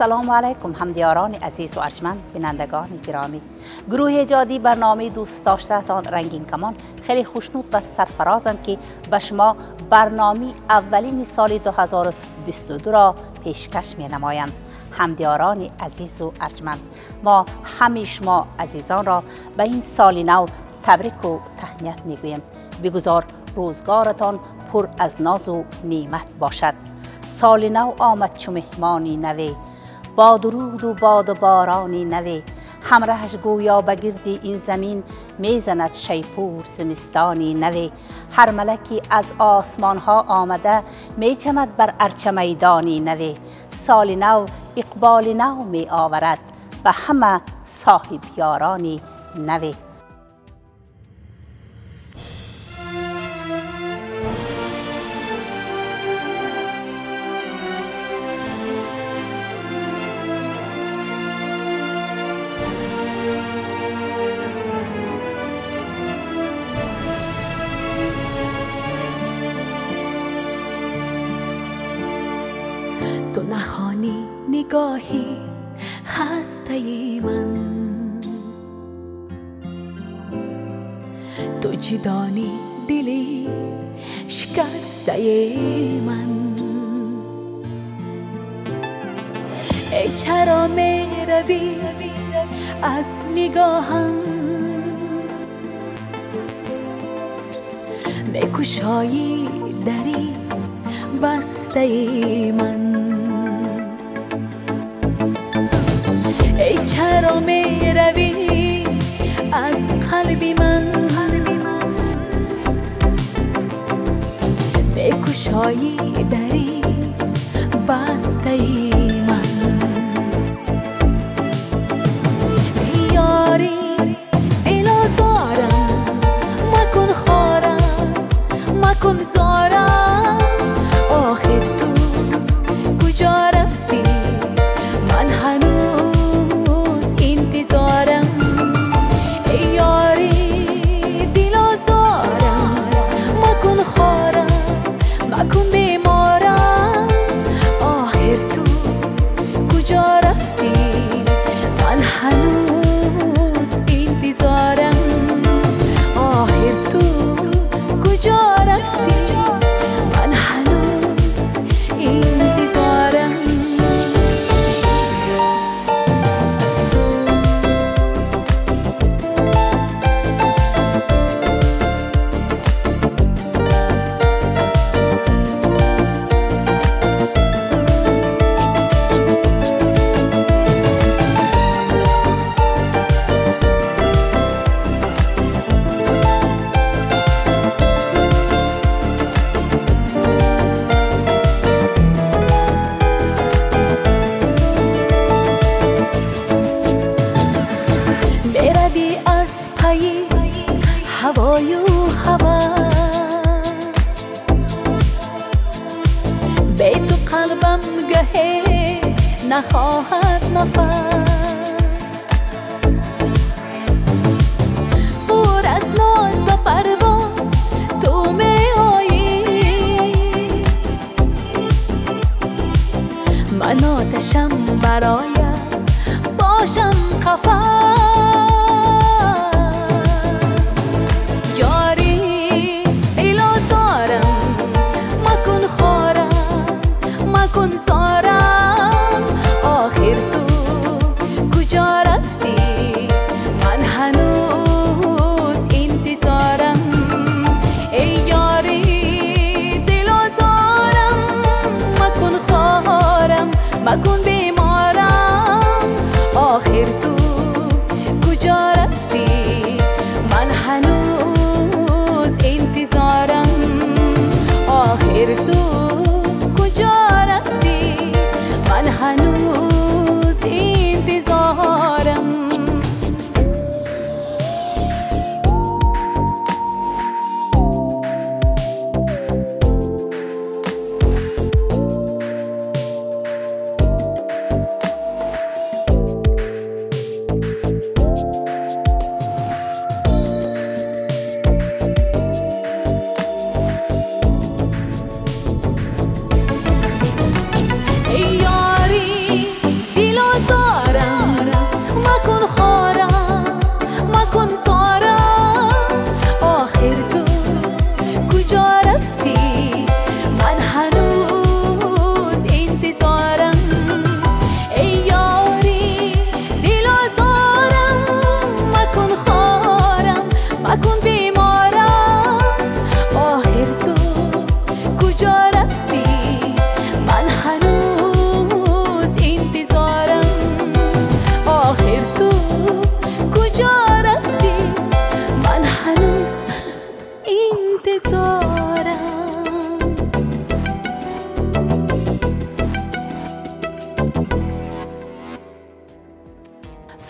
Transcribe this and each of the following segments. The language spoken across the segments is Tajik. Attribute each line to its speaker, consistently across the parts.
Speaker 1: Ассалому алайкум ҳамдиёрони азизу арҷманд, бинандагони гиромӣ. Гурӯҳи эҷодии барномаи дӯстдоштаатон Рангин Камон хеле хушнуд ва сарфарозанд, ки ба шумо барномаи аввалини соли 2022-ро пешкаш менамоянд. Ҳамдиёрони азизу арҷманд, мо ҳамаи шумо азизонро ба ин соли нав табрику таҳният мегӯем. Бигузор рӯзгоратон пур аз нозу неъмат бошад. Соли нав омад чу меҳмони наве, бо дуруду боду борони наве. Ҳамраҳаш гӯё ба гирди ин замин мезанад шайпур зимистони наве. Ҳар малаке аз осмонҳо омада мечамад бар арча майдони наве. Соли нав иқболи нав меоварад ба ҳама соҳибёрони наве.
Speaker 2: تو نخوانی نگاهی خسته من، تو چی دانی دلی شکسته من. ای چرا می روی از نگاهم، میکشایی دری بسته من. ای چرا می روی از قلبی من، میکشایی دری بسته من. ای یاری دل آزارم مکن، خارم مکن زارم. آخر تو کجا رفتی، من هنوز انتظارم. ای یاری دل آزارم مکن، خارم مکن بیمارم. آخر تو کجا رفتی، من هنوز انتظارم. آخر تو کجا رفتی، من هنوز انتظارم. هوای و هواس به تو قلبم گهه نخواهد نفس. پر از ناز و پرواز تو می آیی، من آتشم برایت باشم قفس. مکن زارم. آخر تو کجا رفتی، من هنوز انتظارم. ای یاری دل آزارم مکن، خارم مکن بیمارم. آخر تو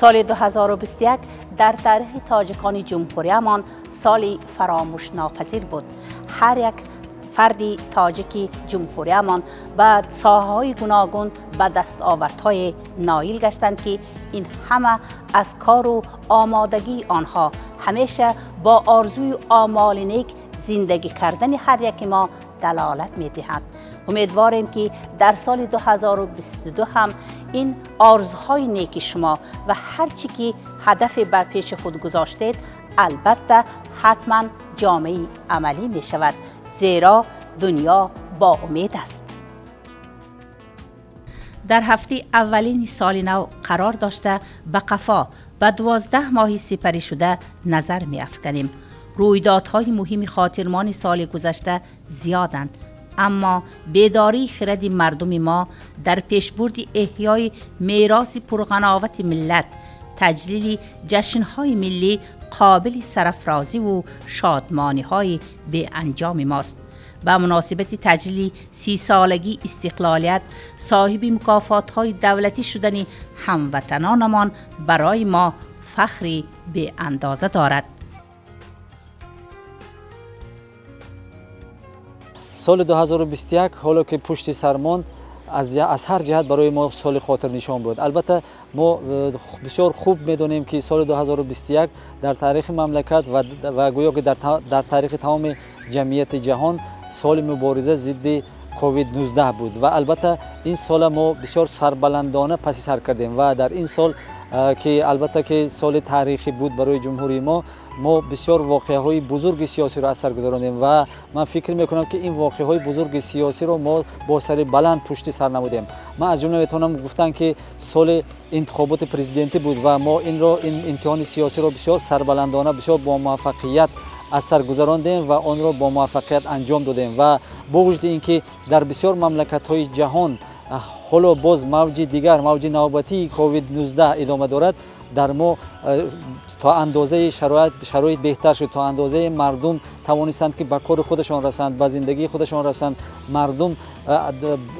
Speaker 1: Соли 2021 дар таърихи тоҷикони ҷумҳуриямон соли фаромӯшнопазир буд. Ҳар як фарди тоҷики ҷумҳуриямон ба соҳаҳои гуногун ба дастовардҳое ноил гаштанд, ки ин ҳама аз кору омодагии онҳо ҳамеша бо орзуи омоли нек зиндагӣ кардани ҳар яки мо далолат медиҳад. Умедворем, ки дар соли 2022 ҳам ин орзуҳои неки шумо ва ҳар чӣ ки ҳадафе бар пеши худ гузоштед, албатта ҳатман ҷомеи амалӣ мешавад, зеро дунё бо умед аст. Дар ҳафтаи аввалини соли нав қарор дошта, ба қафо ба 12 моҳи сипарӣ шуда назар меафканем. Рӯйдодҳои муҳими хотирмони соли гузашта зиёданд, аммо бедории хиради мардуми мо дар пешбурди эҳёи мероси пурғановати миллат, таҷлили ҷашнҳои миллӣ қобили сарафрозиву шодмониҳои беанҷоми мост. Ба муносибати таҷлили 30-солагии истиқлолият соҳиби мукофотҳои давлатӣ шудани ҳамватанонамон барои мо фахри беандоза дорад.
Speaker 3: Соли 2021 ҳоло ки пушти сар монд, аз ҳар ҷиҳат барои мо соли хотирнишон буд. Албатта мо бисёр хуб медонем, ки соли 2021 дар таърихи мамлакат ва гӯё ки дар таърихи тамоми ҷамъияти ҷаҳон соли мубориза зидди COVID-19 буд ва албатта ин сола мо бисёр сарбаландона паси сар кардем ва дар ин сол, ки албатта ки соли таърихӣ буд барои ҷумҳурии мо, мо бисёр воқеаҳои бузурги сиёсиро аз сар гузаронидем ва ман фикр мекунам, ки ин воқеаҳои бузурги сиёсиро мо бо сари баланд пушти сар намудем. Ман аз ҷумла метавонам гуфтан, ки соли интихоботи президентӣ буд ва мо инро, ин имтиҳони сиёсиро бисёр сарбаландона, бисёр бо муваффақият аз сар гузарондем ва онро бо муваффақият анҷом додем. Ва бо вуҷуди ин ки дар бисёр мамлакатҳои ҷаҳон ҳоло боз мавҷи дигар, мавҷи навбатии COVID-19 идома дорад, дар мо то андозаи шароит беҳтар шуд, то андозаи мардум тавонистанд, ки ба кори худашон расанд, ба зиндагии худашон расанд. Мардум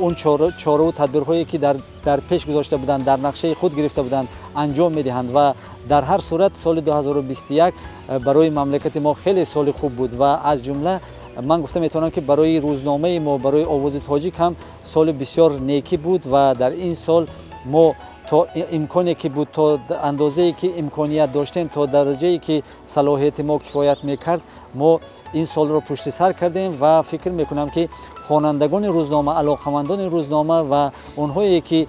Speaker 3: он чораву тадбирҳое ки дар пеш гузошта буданд, дар нақшаи худ гирифта буданд, анҷом медиҳанд. Ва дар ҳар сурат соли 2021 барои мамлакати мо хеле соли хуб буд ва аз ҷумла ман гуфта метавонам, ки барои рӯзномаи мо, барои Овози Тоҷик ҳам соли бисёр некӣ буд ва дар ин сол мо то имконе ки буд, то андозае ки имконият доштем, то дараҷае ки салоҳияти мо кифоят мекард, мо ин солро пушти сар кардем. Ва фикр мекунам, ки хонандагони рӯзнома, алоқамандони рӯзнома ва онҳое ки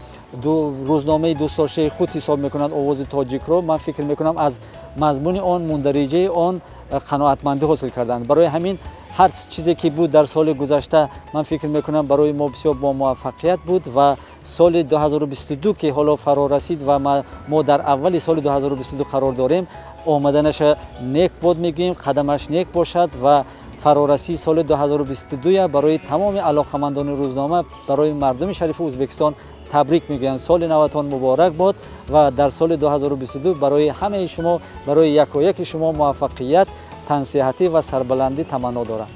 Speaker 3: рӯзномаи дӯстдоштаи худ ҳисоб мекунанд Овози Тоҷикро, ман фикр мекунам, аз мазмуни он, мундариҷаи он қаноатмандӣ ҳосил карданд. Барои ҳамин ҳар чизе ки буд дар соли гузашта, ман фикр мекунам, барои мо бисёр бомуваффақият буд. Ва соли 2022 ки ҳоло фаро расид ва мо дар аввали соли 2022 қарор дорем, омаданаша нек бод мегӯем, қадамаш нек бошад ва фарорасии соли 2022 барои тамоми алоқамандони рӯзнома, барои мардуми шарифи Ӯзбекистон табрик мегӯям. Соли наватон муборак бод ва дар соли 2022 барои ҳамаи шумо, барои якояки шумо муваффақият, тансиҳатӣ ва сарбаландӣ таманно дорам.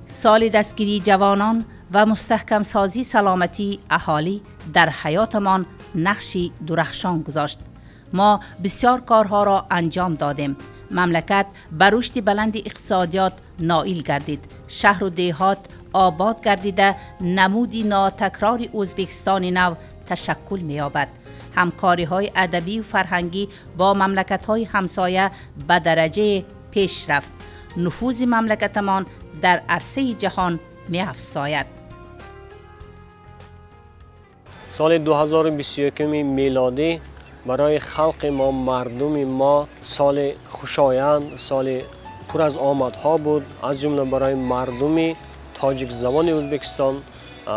Speaker 1: Соли дастгирии ҷавонон ва мустаҳкамсозии саломатии аҳолӣ дар ҳаётамон нақши дурахшон гузошт. Мо бисёр корҳоро анҷом додем. Мамлакат ба рушди баланди иқтисодиёт ноил гардид, шаҳру деҳот обод гардида, намуди нотакрори Ӯзбекистони нав ташаккул меёбад. Ҳамкориҳои адабию фарҳангӣ бо мамлакатҳои ҳамсоя ба дараҷае пеш рафт. Нуфузи мамлакатамон дар арсаи ҷаҳон меафзояд.
Speaker 4: Соли 2021 милодӣ барои халқи мо, мардуми мо соли хушоянд, соли пур аз омадҳо буд. Аз ҷумла барои мардуми тоҷикзабони Ӯзбекистон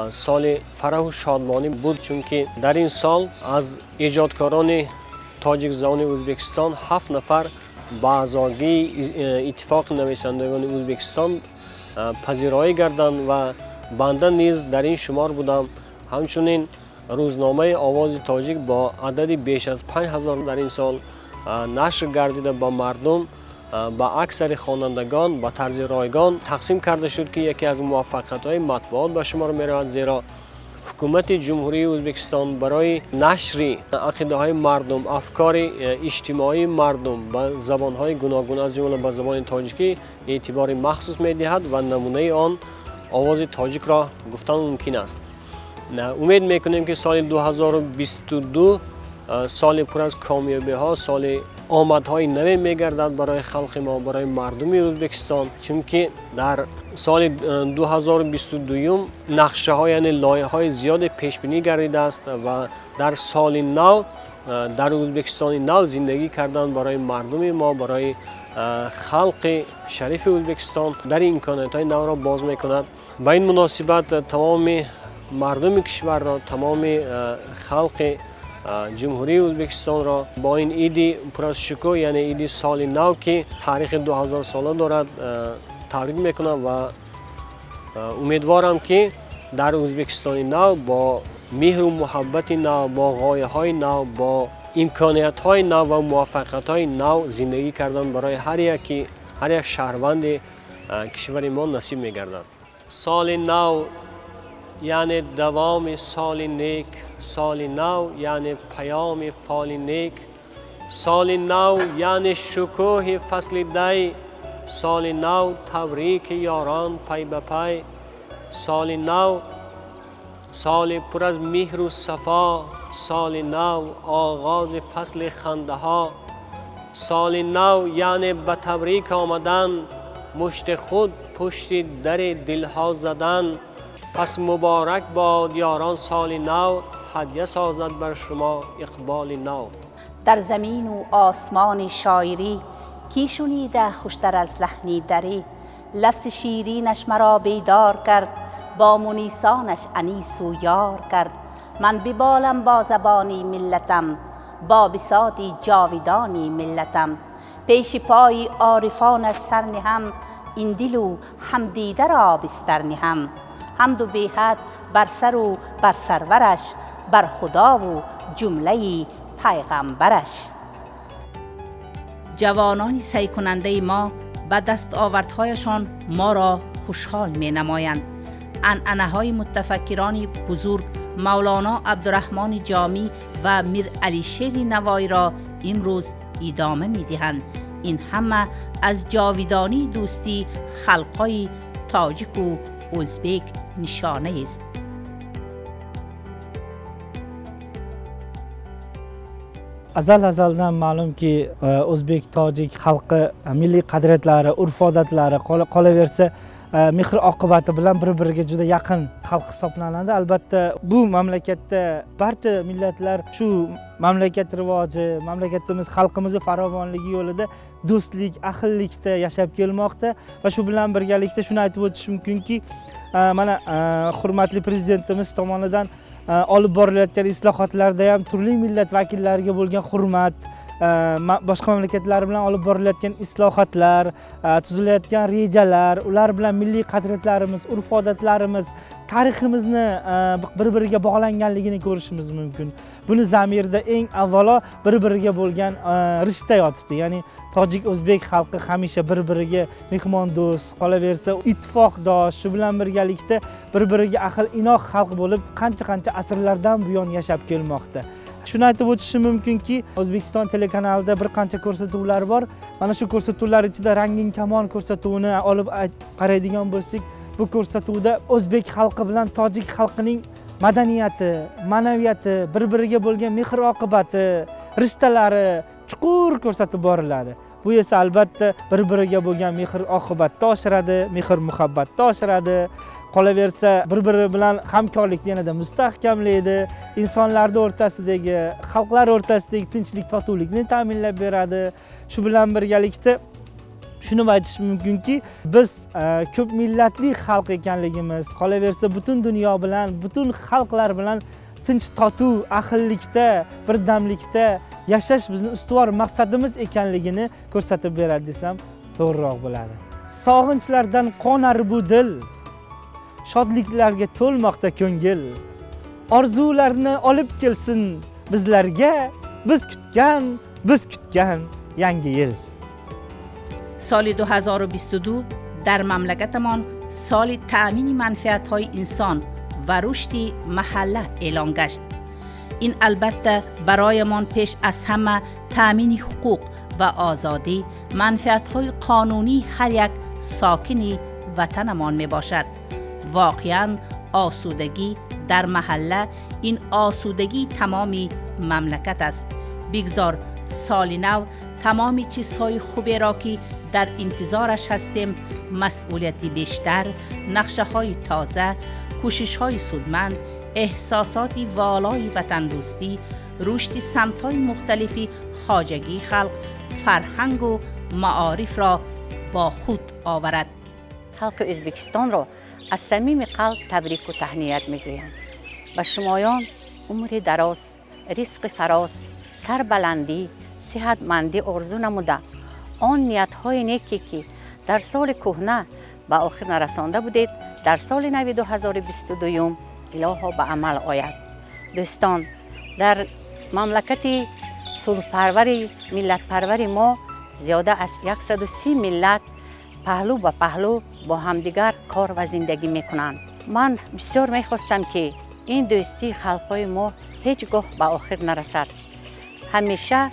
Speaker 4: соли фараҳу шодмонӣ буд, чунки дар ин сол аз эҷодкорони тоҷикзабони Ӯзбекистон 7 нафар ба аъзогии Иттифоқи нависандагони Ӯзбекистон пазироӣ гарданд ва банда низ дар ин шумор будам. Ҳамчунин рӯзномаи Овози Тоҷик бо адади беш аз 5000 дар ин сол нашр гардида, ба мардум, ба аксари хонандагон ба тарзи ройгон тақсим карда шуд, ки яке аз муваффақиятҳои матбуот ба шумор меравад, зеро ҳукумати Ҷумҳурии Ӯзбекистон барои нашри ақидаҳои мардум, афкори иҷтимоии мардум ба забонҳои гуногун, аз ҷумла ба забони тоҷикӣ эътибори махсус медиҳад ва намунаи он овози тоҷикро гуфтан мумкин аст. Умед мекунем, ки соли 2022 соли пур аз комёбиҳо, соли омадҳои наве мегардад барои халқи мо, барои мардуми Ӯзбекистон, чунки дар соли 2022 нақшаҳо, яъне лоиҳаҳои зиёде пешбинӣ гардидааст ва дар соли нав дар Ӯзбекистони нав зиндагӣ кардан барои мардуми мо, барои халқи шарифи Ӯзбекистон дар имкониятҳои навро боз мекунад. Ба ин муносибат тамоми мардуми кишварро, тамоми халқи Ҷумҳурии Ӯзбекистонро бо ин иди пур аз шукӯҳ, яъне иди соли нав, ки таърихи 2000 сола дорад, табрик мекунам ва умедворам, ки дар Ӯзбекистони нав бо меҳру муҳаббати нав, бо ғояҳои нав, бо имкониятҳои нав ва муваффақиятҳои нав зиндагӣ кардан барои ҳар як шаҳрванди кишвари мо насиб мегардад. Соли нав яъне давоми соли нек, соли нав яъне паёми фоли нек, соли нав яъне шукӯҳи фасли дай, соли нав табрики ёрон пай ба пай, соли нав соли пур аз меҳру сафо, соли нав оғози фасли хандаҳо, соли нав яъне ба табрик омадан, мушти худ пушти дари дилҳо задан. Пас муборак бод ёрон соли нав, ҳадя созад бар шумо иқболи нав.
Speaker 1: Дар замину осмони шоирӣ ки шунида хуштар аз лаҳни дарӣ, лафзи ширинаш маро бедор кард, бо мунисонаш анису ёр кард. Ман биболам бо забони миллатам, бо бисоти ҷовидони миллатам. Пеши пои орифонаш сар ниҳам, ин дилу ҳам дидаро бистар ниҳам. Ҳамду беҳад бар сару бар сарвараш, бар худову ҷумлаи пайғамбараш. Ҷавонони сайкунандаи мо ба дастовардҳояшон моро хушҳол менамоянд. Анъанаҳои мутафаккирони бузург Мавлоно Абдураҳмони Ҷомӣ ва Мир Алишери Навоиро имрӯз идома медиҳанд. Ин ҳама аз ҷовидонии дӯстии халқҳои тоҷику ӯзбек нишонаест.
Speaker 5: Azal azaldan ma'lumki, o'zbek tojik xalqi milliy qadriyatlari, urf odatlari, qolaversa mehr oqibati bilan bir-biriga juda yaqin xalq hisoblanadi. Albatta bu mamlakatda barcha millatlar shu mamlakat rivoji, mamlakatimiz xalqimiz farovonligi yo'lida do'stlik, ahillikda yashab kelmoqda va shu bilan birgalikda shuni aytib o'tish mumkinki, mana hurmatli prezidentimiz tomonidan olib borilayotgan islohotlarda ham turli millat vakillariga bo'lgan hurmat, boshqa mamlakatlar bilan olib borilayotgan islohotlar, tuzilayotgan rejalar, ular bilan milliy qadriyatlarimiz, urf-odatlarimiz, tariximizni bir-biriga bog'langanligini ko'rishimiz mumkin. Buni zamirida eng avvalo bir-biriga bo'lgan rishta yotibdi. Ya'ni tojik o'zbek xalqi hamisha bir-biriga mehmondo'st, qolaversa ittifoqdosh, shu bilan birgalikda bir-biriga ahil inoq xalq bo'lib qancha-qancha asrlardan buyon yashab kelmoqda. Shuni aytib o'tishim mumkinki, O'zbekiston telekanalida bir qancha ko'rsatuvlar bor. Mana shu ko'rsatuvlar ichida Rangin kamon ko'rsatuvini olib qaraydigan bo'lsak, bu ko'rsatuvda o'zbek xalqi bilan tojik xalqining madaniyati, ma'naviyati, bir-biriga bo'lgan mehr oqibati, rishtalari chuqur ko'rsatib boriladi. Bu esa albatta bir-biriga bo'lgan mehr oqibatni oshiradi, mehr muhabbatni oshiradi. Qolaversa bir-biri bilan hamkorlikni yanada mustahkamlaydi, insonlarning o'rtasidagi, xalqlar o'rtasidagi tinchlik, totuvlikni ta'minlab beradi. Shu bilan birgalikda shuni aytish mumkinki, biz ko'p millatli xalq ekanligimiz, qolaversa butun dunyo bilan, butun xalqlar bilan tinch, totuv, ahillikda, birdamlikda yashash bizning ustuvor maqsadimiz ekanligini ko'rsatib beradi desam to'g'riroq bo'ladi. Sog'inchlardan qonar bu dil, shodliklarga to'lmoqda ko'ngil. Orzularni olib kelsin bizlarga, biz kutgan yangi yil.
Speaker 1: Соли 2022 дар мамлакатамон соли таъмини манфиатҳои инсон و رشد محله اعلان گشت. این البته برایمان پیش از همه تامین حقوق و آزادی منفعت‌های قانونی هر یک ساکن وطنمان می باشد. واقعاً آسودگی در محله این آسودگی تمام مملکت است. بگذار سال نو تمام چیزهای خوبی را که در انتظارش هستیم، مسئولیت بیشتر، نقشه های تازه، کوشش های سودمند، احساسات والای وطن دوستی، رشد سمت های مختلف خواجگی خلق، فرهنگ و معارف را با خود آورد.
Speaker 6: خلق ازبکستان را از صمیم قلب تبریک و تهنیت میگویم. به شمایان عمر دراز، رزق فراز، سربلندی، صحتمندی آرزو نموده آن نیت‌های نیکی که در سال کهنه به آخر نرسانده بودید در سال نو 2022 الهی به عمل آید. دوستان، در مملکت صلح‌پرور ملت پرور ما زیاده از 130 ملت پهلو به پهلو با همدیگر کار و زندگی میکنند. من بسیار میخواستم که این دوستی خلقای ما هیچگاه به آخر نرسد. همیشه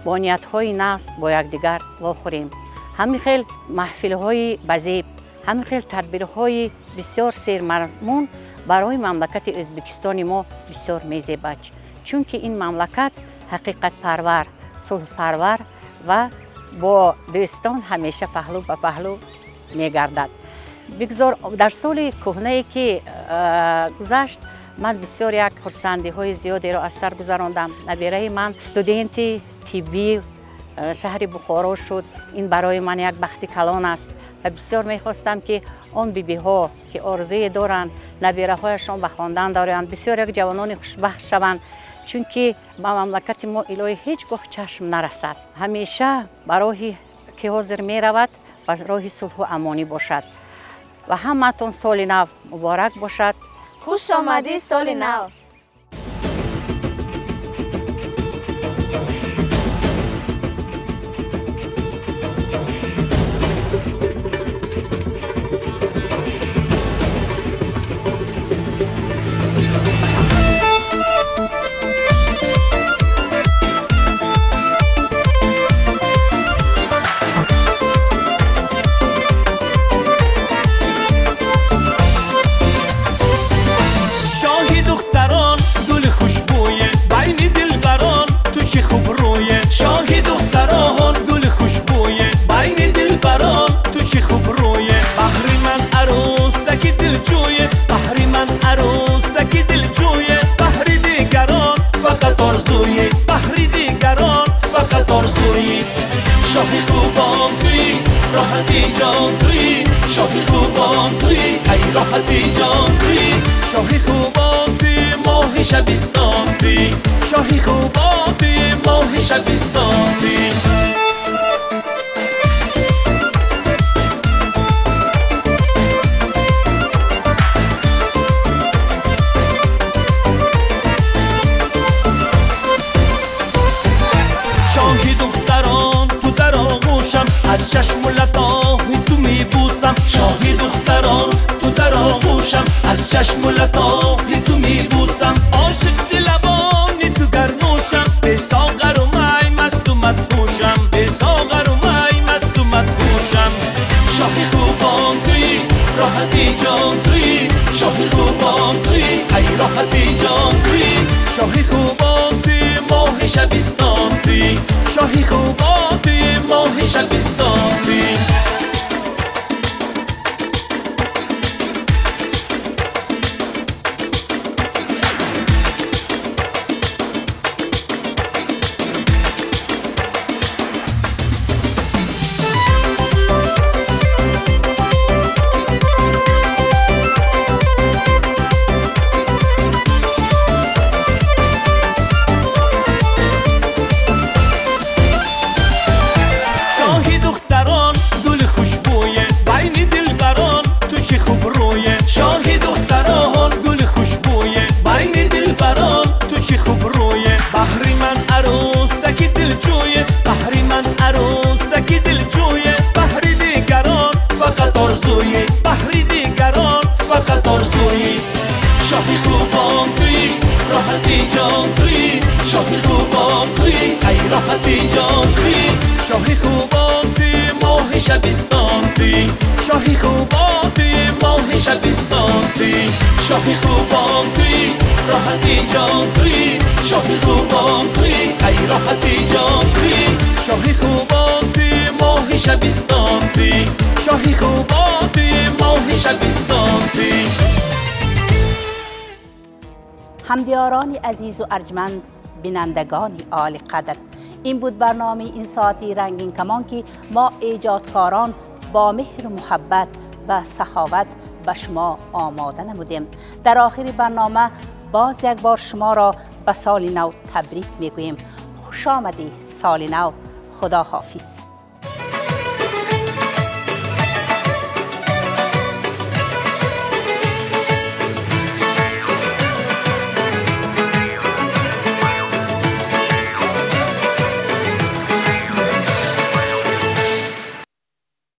Speaker 6: با نیت‌های ناز با یکدیگر واخوریم. همین خیل محفل‌های بزیب، همین خیل تدبیرهای بسیار سیرمضمون برای مملکت ازبکستان ما بسیار میزیبد، چون که این مملکت حقیقت پرور، صلح پرور و با دوستان همیشه پهلو به پهلو میگردد. بگذار در سال کهنه که گذشت من بسیار یک خرسندی های زیادی را از سر گذراندم. نبیره من استودنت طبی شهر بخارا شد. این برای من یک بخت کلان است و بسیار میخواستم که آن بیبی ها که آرزوی دارند نبیره هایشان به خواندن دارند بسیار یک جوانان خوشبخت شوند، چون که به مملکت ما الهی هیچگاه چشم نرسد. همیشه برای که حاضر می رود و راه صلح و امانی باشد. و همتون سال نو مبارک باشد.
Speaker 2: خوش آمدی سال نو.
Speaker 7: شاهی خوبان توی راحتی جان توی، شاهی خوبان توی ای راحتی جان توی، شاهی خوبان توی ماهی شبستان توی، شاهی خوبان توی ماهی شبستان توی. از چشم و لطاهی تو میبوسم، شاهی دختران تو در آغوشم، از چشم و لطاهی تو میبوسم، عاشق دلبانی تو گرنوشم، به ساغر و می مست و مدهوشم، به ساغر و می مست و مدهوشم. شاهی خوبان توی راحتی جان توی، شاهی خوبان توی ای راحتی جان توی، شاهی خوبان توی ماهی شبستان توی، شاهی خوبان توی ماهی شبستان توی. راحتی جان توی شاهی خوبان توی ای راحتی جان توی شاهی خوبان توی ماه شبستان توی شاهی خوبان توی ماه شبستان توی شاهی خوبان توی راحتی جان توی شاهی خوبان توی ای راحتی جان توی شاهی خوبان توی ماه شبستان توی شاهی خوبان توی ماه شبستان توی.
Speaker 1: همدیاران عزیز و ارجمند، بینندگان عالی قدر، این بود برنامه این ساعتی رنگین کمان که ما ایجادکاران با مهر و محبت و سخاوت به شما آماده نمودیم. در آخر برنامه باز یک بار شما را به سال نو تبریک میگوییم. خوش آمدی سال نو. خدا حافظ.